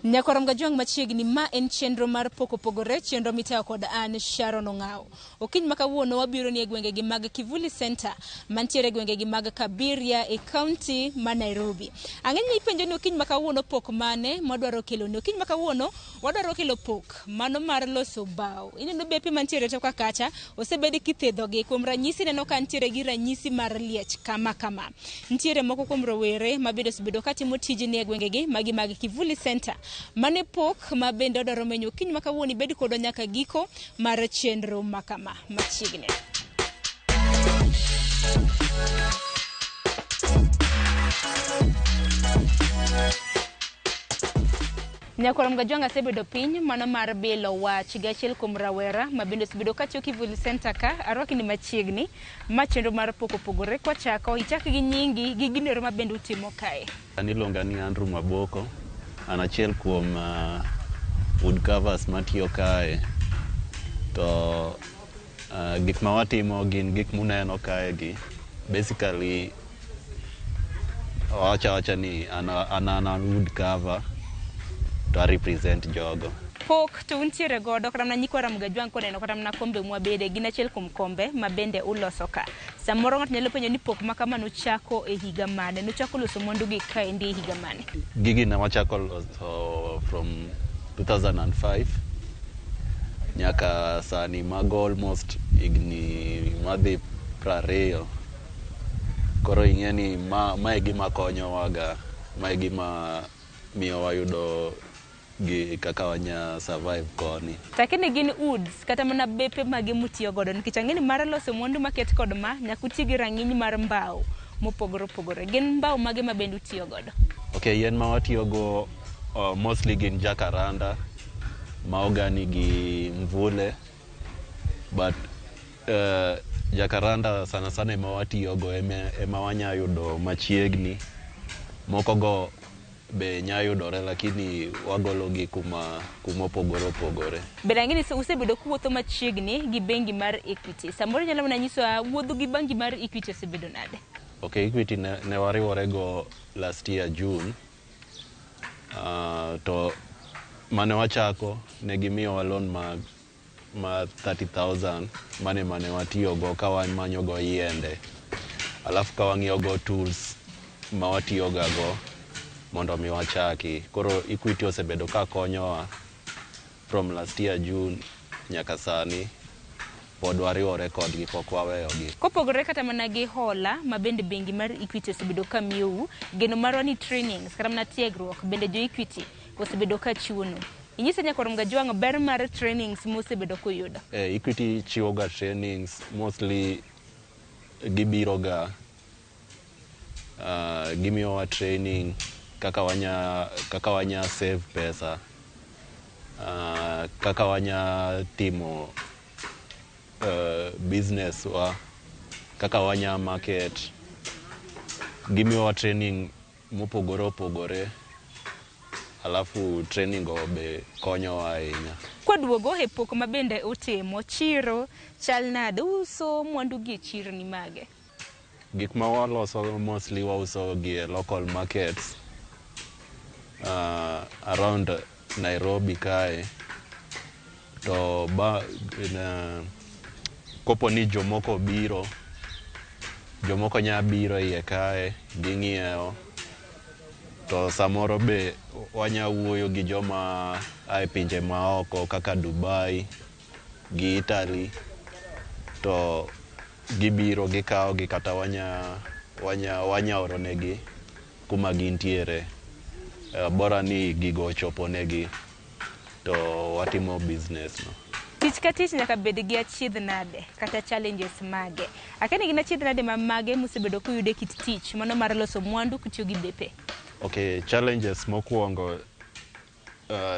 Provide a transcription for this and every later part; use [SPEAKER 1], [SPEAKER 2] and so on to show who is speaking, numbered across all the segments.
[SPEAKER 1] Nyakwar Mgajwang' machiegni ma en chenro mar pok opogore, chenro mitayo kod an Sharon Ong'awo. Okinyi ma kawuono wabiro ni e gwengegi mag Kivuli Center mantiere e gwengegi mag Kabiria e kaunti ma Nairobi. Ang'e ni ipenjo ni okinyi ma kawuono pok mane mwadwaro kelo ni. Okinyi ma kawuono wadwaro kelo pok mano mar loso bao. Ineno bepe mantiere toka kacha osebed kithedhogi. Kuom ranyisi ineno ka nitiere gi ranyisi mar liech kama kama. Nitiere moko kuom rowere ma bende osebedo katimo tijni e gwengegi magi mag Kivuli Center. Mane pok ma bende odwaro menyo okinyi ma kawuono ibed kodwa nyaka giko mar chenro ma kama machiegni. Nyakwar Mgajwang' asebedo piny mano mar bilo wach gi achiel kuom rawera ma bende osebedo katiyo Kivuli Center ka arwaki ni machiegni ma chenro mar pok opogore kwachako ichak gi nyingi gi gino ma bende utimo kae.
[SPEAKER 2] An iluonga ni Andrew Maboko, an achiel kuom wood carvers matiyo kae. To gik ma watimo gin gik muneno kae gi. Basically, wawacho awacha ni an an wood carver to a represent jogo.
[SPEAKER 1] Pok to untiere godo kata mana nyikwa Ramogi Ajwang' koneno kata mana kombe mwabede gin achiel kuom kombe ma bende uloso ka. Samoro ng'ato nyalo penjo ni pok ma kama nuchako e higa mane? Nuchako loso mwandu gi kaendi e higa mane?
[SPEAKER 2] Gigi ne wachako loso from 2005 nyaka sani mago almost higni madhi 20. Koro ing'e ni ma e gima konyowaga, ma e gima miyo wayudo gi kaka wanya survive koni.
[SPEAKER 1] Lakini gin woods kata mana bepe mage mutiyo godo nikech ang'e ni mar loso mwandu maket kod ma nyaka uti gi rang'iny mar mbao mopogore opogore. Gin mbao mage ma bende utiyo godo?
[SPEAKER 2] Okay, yien ma watiyogo mostly gin jacaranda, mahogany gi mvule, but jacaranda sana sana ema watiyogo ema wanya yudo machiegni. Moko go be nya yudore lakini wagolo gi kuma opogore opogore.
[SPEAKER 1] Bende ang'e ni usebedo kuwuotho machiegni gi bengi mar Equity. Samoro inyalo mana nyisowa wuodhu gi bengi mar Equity osebedo nade?
[SPEAKER 2] Okay, Equity ne wariwore go last year June. To mane wachako ne gimiyowa loan ma 30,000 mane watiyogo ka wamanyo go yiende. Alafu ka wang'iewo go tools ma watiyoga go mondo mi wachaki. Koro Equity osebedo ka konyowa from last year June nyaka sani pod wariwore kodgi pok waweyogi.
[SPEAKER 1] Kopogore kata mana gi hola ma bende bengi mar Equity osebedo ka miyou, geno marwa ni trainings kata mana tiegruok bende jo Equity osebedo ka chiwonu. Inyisa nyakwar Mgajwang' ber mar trainings musebedo kuyudo.
[SPEAKER 2] Equity chiwo ga trainings mostly gibiro ga gimiyowa training kaka wanya save pesa, kaka wanya timo business wa, kaka wanya market. Gimiyowa training mopogore opogore, alafu training go be konyowa ahinya.
[SPEAKER 1] Kwaduogo e pok ma bende utimo, chiro chal nade? Uso mwandu gi e chirni mage?
[SPEAKER 2] Gik ma waloso mostly wauso gi e local markets around Nairobi kae. To ba kopo ni jomoko biro, jomoko nya biro iye kae ging'iewo. To samoro be wanya wuoyo gi joma ae pinje maoko kaka Dubai gi Italy to gibiro gikawo gi kata wanya oro negi kuma gintiere. Bora ni gigo ochopo negi to watimo business no.
[SPEAKER 1] Tich ka tich nyaka bed gi achiedh nade kata challenges mage. Akia ni gin achiedh nade ma mage musebedo kuyudo e kit tich mano mar loso mwandu kutiyo gi bepe?
[SPEAKER 2] Okay, challenges mokwongo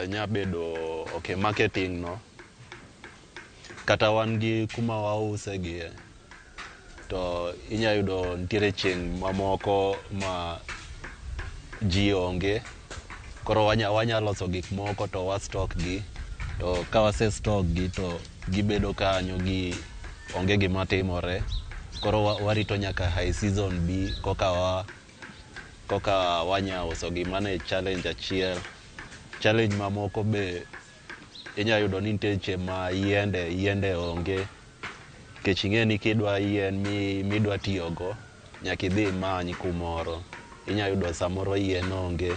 [SPEAKER 2] nya bedo okay, marketing no. Kata wan gi kuma wause gie, to inya yudo nitiere chieng' mamoko ma ji onge. Koro wanya loso gik moko to wa stock gi, to ka wase stock gi to gibedo kanyo gi onge gima timore. Koro warito nyaka high season bi koka wanya uso gi. Mano e challenge achiel. Challenge mamoko be inya yudo ni nitie seche ma yiende onge, nikech ing'e ni kidwa yien midwa tiyogo nyaka idhi imany kumoro. Inya yudo samoro yien onge.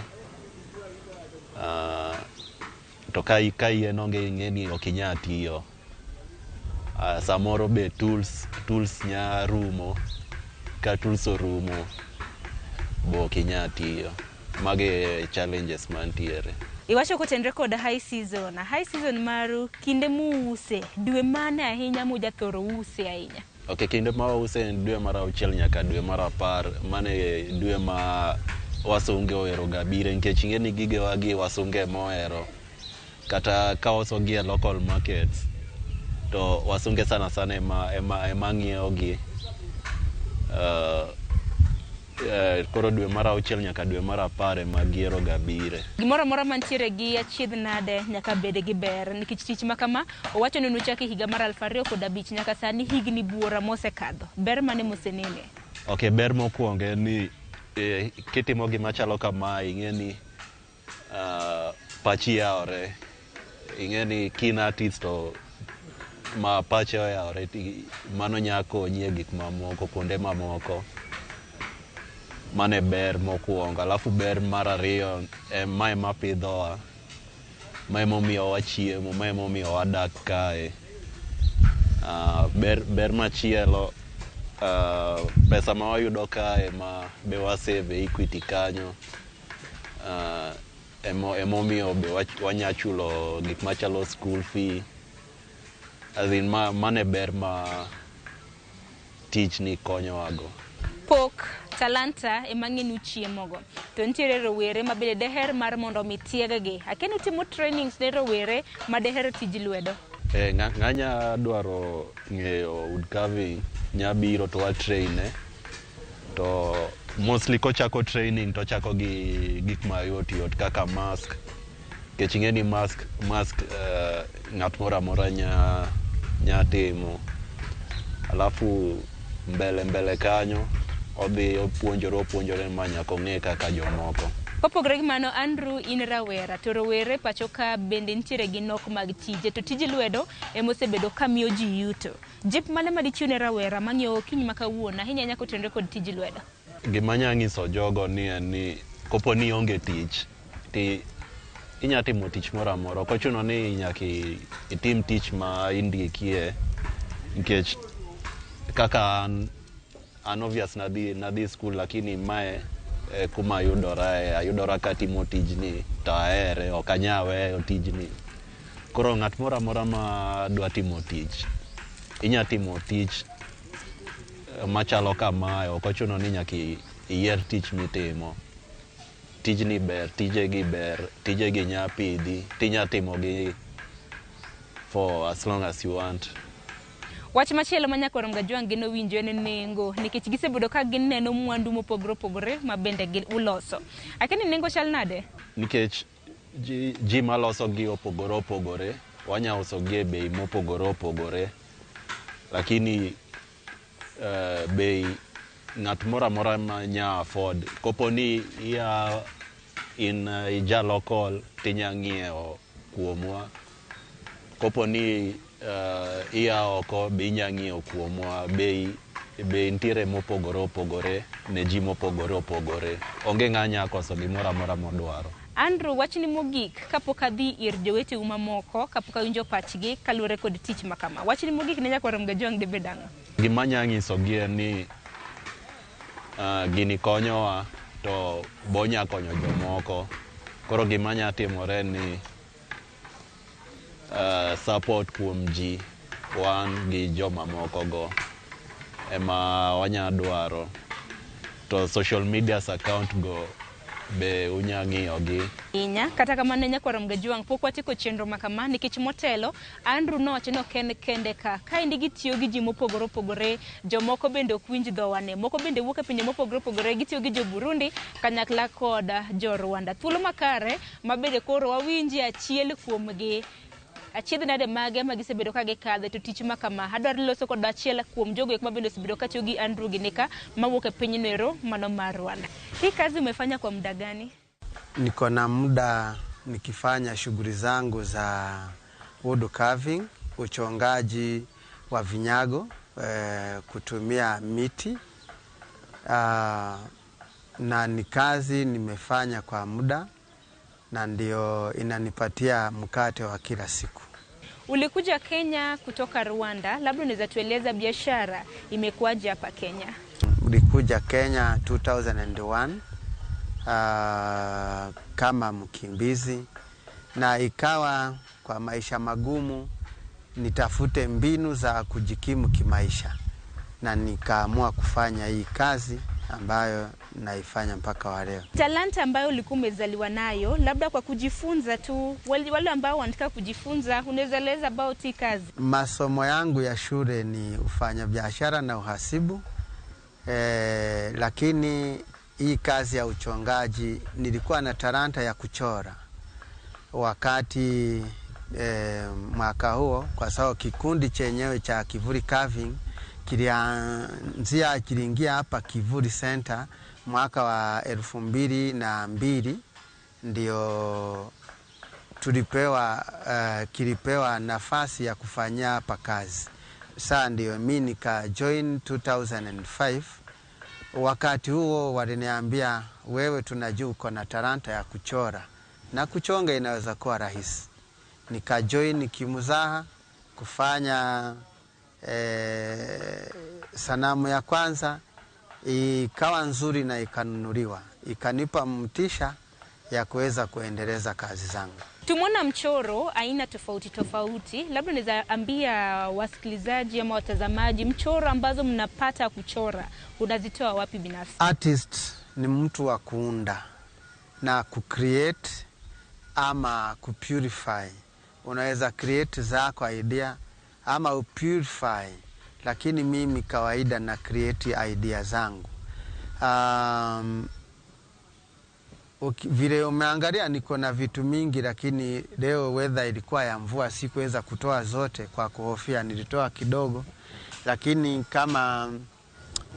[SPEAKER 2] To ka yien onge, ing'e ni ok inyal tiyo. Samoro be tools nya rumo. Ka tools orumo, bo ok inyal tiyo. Mago e challenges mantiere.
[SPEAKER 1] Iwacho kotenre kod high season. High season maru, kinde muuse, dwe mane ahinya mujathoro use ahinya?
[SPEAKER 2] Ok, kinde ma wause en dwe mar 6 nyaka dwe mar 10. Mano e dwe ma wasunge ohero ga bire, nikech ing'e ni gigewa gi wasunge ema ohero. Kata ka wauso gi e local markets, to wasunge sana sana ema ng'iewo gi. Koro dwe mar 6 nyaka dwe mar 10 ema gihero ga bire.
[SPEAKER 1] Gimoro amora mantiere gi achiedh nade nyaka bed gi ber, nikech tich ma kama owacho ni nuchako e higa mar 2005 nyaka sani higni buora mosekadho. Ber mane mosenene?
[SPEAKER 2] Ok, ber mokwongo en ni kitimo gima chalo kamae, ing'e ni pachi yawore. Ing'e ni kin artist to ma pache oyawore, mano nya konyi e gik mamoko, kuonde mamoko. Mano e ber mokwongo. Alafu ber mar ariyo, ma ema pidhowa, ma emomiyo wachiemo, ma emomiyo wadak kae. Ber machielo, pesa ma wayudo kae ma be wa save e Equity kanyo, emomiyo be wanya chulo gik machalo school fee. As in, mano e ber ma tijni konyowago.
[SPEAKER 1] Pok talanta ema ng'eni uchiemogo. To nitiere rowere ma bende deher mar mondo mi tieg-gi. Akia ni utimo trainings ne rowere ma deher tij lwedo?
[SPEAKER 2] Ng'anya dwaro ng'eyo wood carving, nya biro to wa train e. To mostly kochako training to ochako gi gik mayot yot kaka mask. Nikech ing'e ni mask ng'at moro amora nya timo. Alafu mbele mbele kanyo odhi opuonjore ma nyaka ong'e kaka jomoko.
[SPEAKER 1] Kopogore gi mano, Andrew, in rawera, to rowere pacho ka bende nitiere gi nok mag tije, to tij lwedo ema osebedo ka miyo ji yuto. Jip mane madichiw ne rawera mang'iewo okinyi ma kawuono, ahinya ahinya kotenore kod tij lwedo?
[SPEAKER 2] Gima anya nyiso jogo ni en ni kopo ni ionge tich, ti inya timo tich moro amora. Ok ochuno ni nyaka itim tich ma indikie, nikech kaka an obvious nadhi school, lakini mae e kuma ayudorae. Ayudora katimo tijni to ahere, ok anya weyo tijni. Koro ng'at moro amora ma dwa timo tich, inya timo tich machalo kamae. Ok ochuno ni nyaka iyier tich mitimo. Tijni ber, tijegi ber, tijegi nya pidhi, tinya timogi for as long as you want.
[SPEAKER 1] Wach machielo ma nyakwar Mgajwang' geno winjo en nengo, nikech gisebedo ka gineno mwandu mopogore opogore ma bende uloso. Akia ni nengo chal nade?
[SPEAKER 2] Nikech ji maloso gi opogore opogore, wanya uso gi e bei mopogore opogore, lakini bei ng'at moro amora ma nya afford. Kopo ni iya in ija local, tinya ng'iewo kuomwa. Kopo ni iya oko, be inya ng'iewo kuomwa. Bei nitiere mopogore opogore ne ji mopogore opogore. Onge ng'a nya koso gimoro amora modwaro.
[SPEAKER 1] Andrew, wachni mogik kapok adhi ir joweteu mamoko, kapok awinjo pachgi kaluwore kod tich ma kama. Wachni mogik ne nyakwar Mgajwang' dibed ang'o?
[SPEAKER 2] Gima anya nyisogi en ni gini konyowa to bonya konyo jomoko. Koro gima nya timore en ni support kuom ji, wan gi jomamoko go ema wanya dwaro. To social media account go be unya ng'iyo gi.
[SPEAKER 1] Inya, kata kamano nyakwar Mgajwang' pok watieko chenro ma kama, nikech motelo Andrew nowacho ni ok en kende ka. Kaendi gitiyo gi ji mopogore opogore, jomoko bende ok winj dhowane, moko bende wuok e pinje mopogore opogore, gitiyo gi jo Burundi kanyakla kod jo Rwanda. Thuolo makare ma bende koro wawinji achiel kuomgi. Achiedh nade mage ma gisebedo ka gikadhe to tich ma kama. Adwaro loso kod achiel kuom jogo eko ma bende osebedo ka tiyo gi Andrew Ginika mawuok e pinyno ero mano mar Rwanda. Hii kazi umefanya kwa muda gani?
[SPEAKER 3] Niko na muda nikifanya shughuli zangu za wood carving, uchongaji wa vinyago kutumia miti na ni kazi nimefanya kwa muda na ndio inanipatia mkate wa kila siku.
[SPEAKER 1] Ulikuja Kenya kutoka Rwanda, labda unaweza tueleza biashara imekuwaje hapa Kenya?
[SPEAKER 3] Nilikuja Kenya 2001 kama mkimbizi, na ikawa kwa maisha magumu nitafute mbinu za kujikimu kimaisha, na nikaamua kufanya hii kazi ambayo naifanya mpaka wa leo.
[SPEAKER 1] Talanta ambayo ulikuwa umezaliwa nayo, labda kwa kujifunza tu, wale ambao wanataka kujifunza, unaweza eleza about hii kazi?
[SPEAKER 3] Masomo yangu ya shule ni ufanyabiashara na uhasibu lakini hii kazi ya uchongaji nilikuwa na talanta ya kuchora wakati mwaka huo, kwa sababu kikundi chenyewe cha Kivuli Carving kiliingia hapa Kivuli Center mwaka wa 2002, ndio tulipewa kilipewa nafasi ya kufanyia hapa kazi. Saa ndio mi nika join 2005. Wakati huo waliniambia, wewe tunajua uko na talanta ya kuchora na kuchonga inaweza kuwa rahisi. Nika join kimuzaha kufanya sanamu ya kwanza, ikawa nzuri na ikanunuliwa, ikanipa mtisha ya kuweza kuendeleza kazi zangu.
[SPEAKER 1] Tumeona mchoro aina tofauti tofauti, labda unaweza ambia wasikilizaji ama watazamaji mchoro ambazo mnapata kuchora unazitoa wapi binafsi?
[SPEAKER 3] Artist ni mtu wa kuunda na kucreate ama kupurify. Unaweza create zako idea ama upurify, lakini mimi kawaida na create idea zangu. Vile umeangalia niko na vitu mingi, lakini leo weather ilikuwa ya mvua, sikuweza kutoa zote kwa kuhofia, nilitoa kidogo. Lakini kama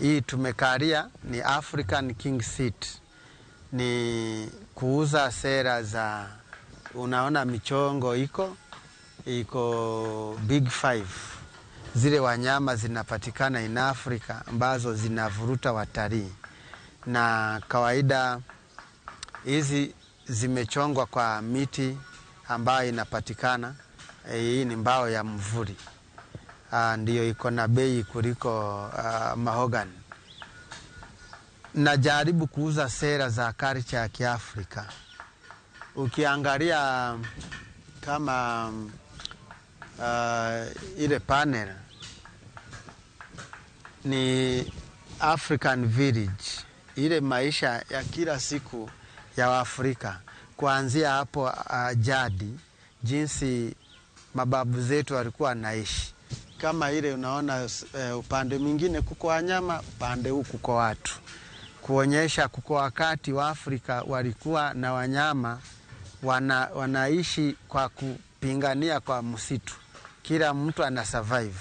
[SPEAKER 3] hii tumekalia ni African King Seat, ni kuuza sera za, unaona michongo iko Big Five, zile wanyama zinapatikana in Africa ambazo zinavuruta watalii, na kawaida hizi zimechongwa kwa miti ambayo inapatikana. Hii ni mbao ya mvuri, ndiyo iko na bei kuliko mahogany. Najaribu kuuza sera za culture ya Kiafrika. Ukiangalia kama ile panel ni African Village, ile maisha ya kila siku ya Waafrika kuanzia hapo jadi, jinsi mababu zetu walikuwa wanaishi. Kama ile unaona upande mwingine kuko wanyama, upande huu kuko watu, kuonyesha kuko wakati wa Afrika walikuwa na wanyama wanaishi kwa kupingania kwa msitu, kila mtu ana survive.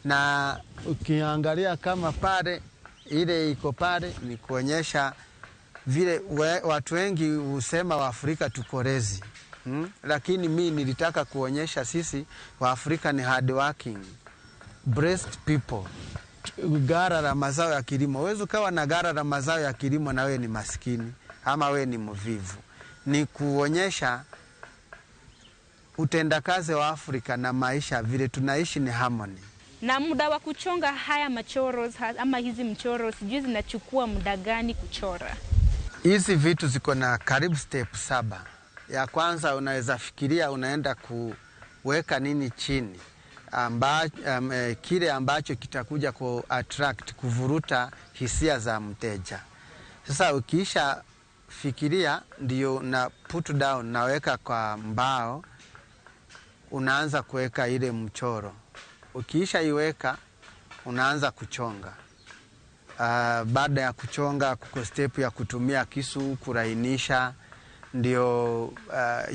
[SPEAKER 3] Na ukiangalia kama pale ile iko pale ni kuonyesha vile watu wengi husema Waafrika tuko lazy, Lakini mi nilitaka kuonyesha sisi Waafrika ni hard working, blessed people. Gara la mazao ya kilimo, huwezi ukawa na gara la mazao ya kilimo na wewe ni maskini ama wewe ni mvivu. Ni kuonyesha utendakazi wa Afrika na maisha vile tunaishi ni harmony.
[SPEAKER 1] Na muda wa kuchonga haya machoro ama hizi mchoro sijui zinachukua muda gani kuchora?
[SPEAKER 3] Hizi vitu ziko na karibu step 7. Ya kwanza unaweza fikiria unaenda kuweka nini chini kile ambacho kitakuja ku attract, kuvuruta hisia za mteja. Sasa ukiisha fikiria ndio na put down, naweka kwa mbao, unaanza kuweka ile mchoro. Ukiisha iweka unaanza kuchonga. Baada ya kuchonga kuko step ya kutumia kisu kurainisha, ndio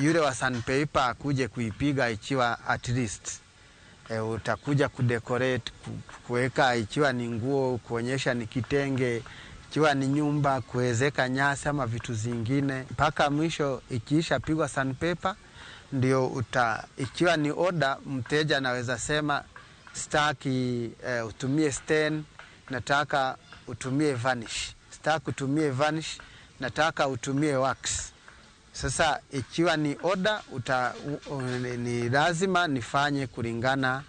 [SPEAKER 3] yule wa sandpaper akuje kuipiga ikiwa at least. Utakuja kudecorate, kuweka ikiwa ni nguo, kuonyesha ni kitenge Ikiwa ni nyumba kuwezeka nyasi ama vitu zingine, mpaka mwisho ikiisha pigwa sandpaper ndio uta, ikiwa ni oda, mteja anaweza sema sitaki utumie stain, nataka utumie varnish, sitaki utumie varnish, nataka utumie wax. Sasa ikiwa ni oda uta, ni lazima nifanye kulingana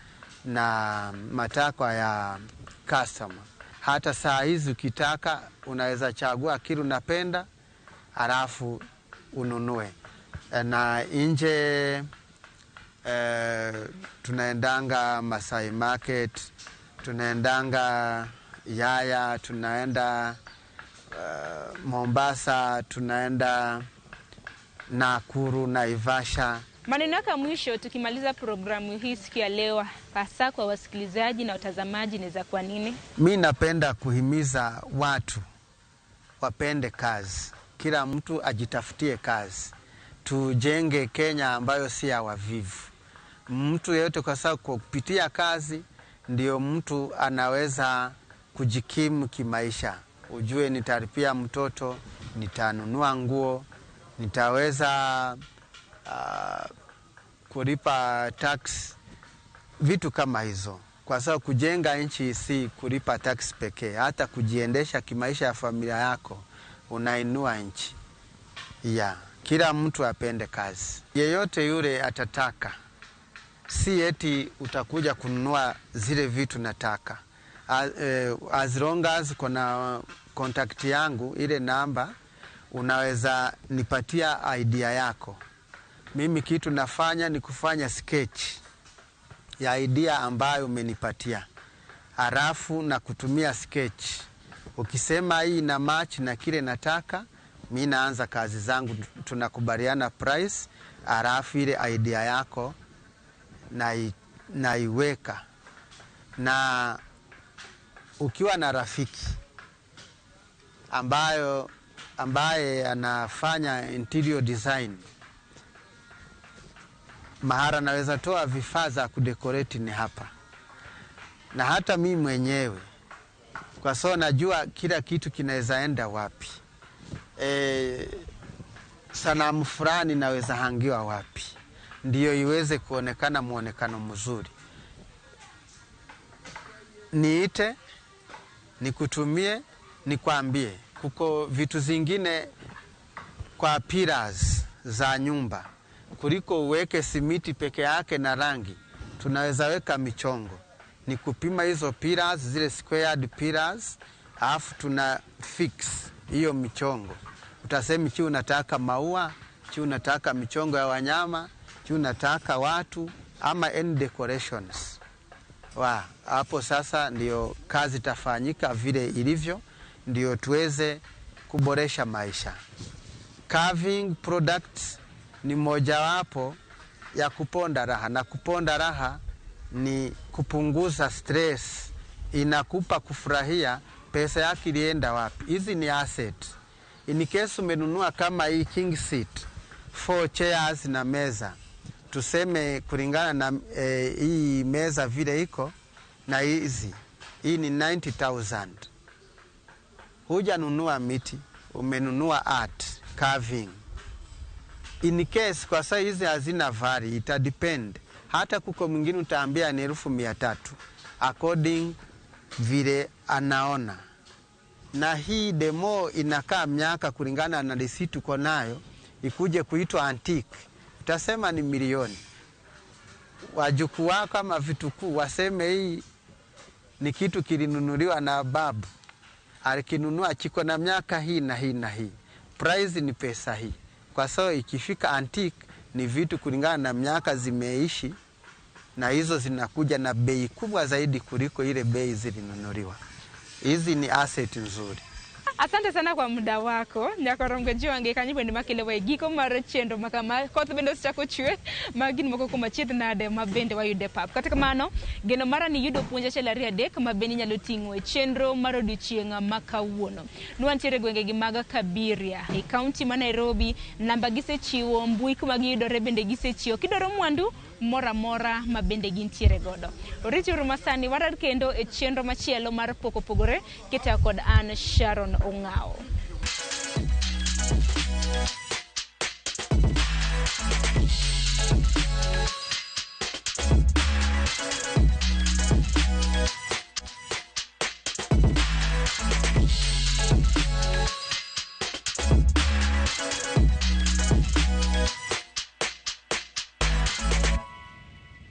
[SPEAKER 3] na matakwa ya customer. Hata saa hizi ukitaka unaweza chagua kile unapenda halafu ununue. Na nje tunaendanga Masai Market, tunaendanga Yaya, tunaenda Mombasa, tunaenda Nakuru, Naivasha.
[SPEAKER 1] Maneno yako ya mwisho tukimaliza programu hii siku ya leo, hasa kwa wasikilizaji na watazamaji, ni za kwa nini?
[SPEAKER 3] Mi napenda kuhimiza watu wapende kazi, kila mtu ajitafutie kazi, tujenge Kenya ambayo si ya wavivu. Mtu yeyote, kwa sababu kwa kupitia kazi ndio mtu anaweza kujikimu kimaisha. Ujue nitalipia mtoto, nitanunua nguo, nitaweza kulipa tax, vitu kama hizo, kwa sababu kujenga nchi si kulipa tax pekee, hata kujiendesha kimaisha ya familia yako unainua nchi. Yeah, kila mtu apende kazi, yeyote yule atataka, si eti utakuja kununua zile vitu nataka. As long as kuna contact yangu ile namba, unaweza nipatia idea yako. Mimi kitu nafanya ni kufanya sketch ya idea ambayo umenipatia, halafu na kutumia sketch. Ukisema hii ina match na kile nataka, mi naanza kazi zangu, tunakubaliana price, halafu ile idea yako naiweka. Na ukiwa na rafiki ambaye anafanya interior design, mahara naweza toa vifaa za kudecorate ni hapa, na hata mi mwenyewe kwa sababu najua kila kitu kinaweza enda wapi. Sanamu fulani naweza hangiwa wapi ndiyo iweze kuonekana muonekano mzuri. Niite, nikutumie, nikwambie. Kuko vitu zingine kwa pillars za nyumba, kuliko uweke simiti peke yake na rangi, tunaweza weka michongo. Ni kupima hizo pillars, zile squared pillars, alafu tuna fix hiyo michongo. Utasema chi unataka maua, chi unataka michongo ya wanyama, chi unataka watu ama any decorations. Wa, hapo sasa ndio kazi itafanyika vile ilivyo, ndio tuweze kuboresha maisha. Carving products ni mojawapo ya kuponda raha, na kuponda raha ni kupunguza stress, inakupa kufurahia pesa yako ilienda wapi. Hizi ni asset. In case umenunua kama hii king seat, 4 chairs na meza, tuseme kulingana na hii meza vile iko na hizi, hii ni 90,000. Hujanunua miti, umenunua art carving. In case kwa sasa hizi hazina vari, ita depend. Hata kuko mwingine utaambia ni 300,000 according vile anaona. Na hii demo inakaa miaka kulingana na receipt uko nayo, ikuje kuitwa antique, utasema ni milioni. Wajukuu wako ama vitukuu waseme hii ni kitu kilinunuliwa na babu, alikinunua chiko na miaka hii na hii na hii, price ni pesa hii. Kwa sababu ikifika antique ni vitu kulingana na miaka zimeishi, na hizo zinakuja na bei kubwa zaidi kuliko ile bei zilinunuliwa. Hizi ni asset nzuri.
[SPEAKER 1] Asante sana kwa muda wako. Nyakorongo jiwange kanyo bende makele wa giko mar chenro makama koth bende osechako chwe ma gin moko kuom achiedh nade ma bende wayude pap. Kata kamano, geno mara ni yudo puonj achiel ariyo adek ma bende inyalo ting'o e chenro mar odiochieng' ma kawuono. Nwantiere gwenge gi mag Kabiria e kaunti ma Nairobi, namba gisechiwo, mbui kuma giyudore bende gisechiwo. Kidwaro mwandu moro amora ma bende gintiere godo. Oritiuru masani warar kendo e chenro machielo mar Pok Opogore kitayo kod an Sharon Ong'awo.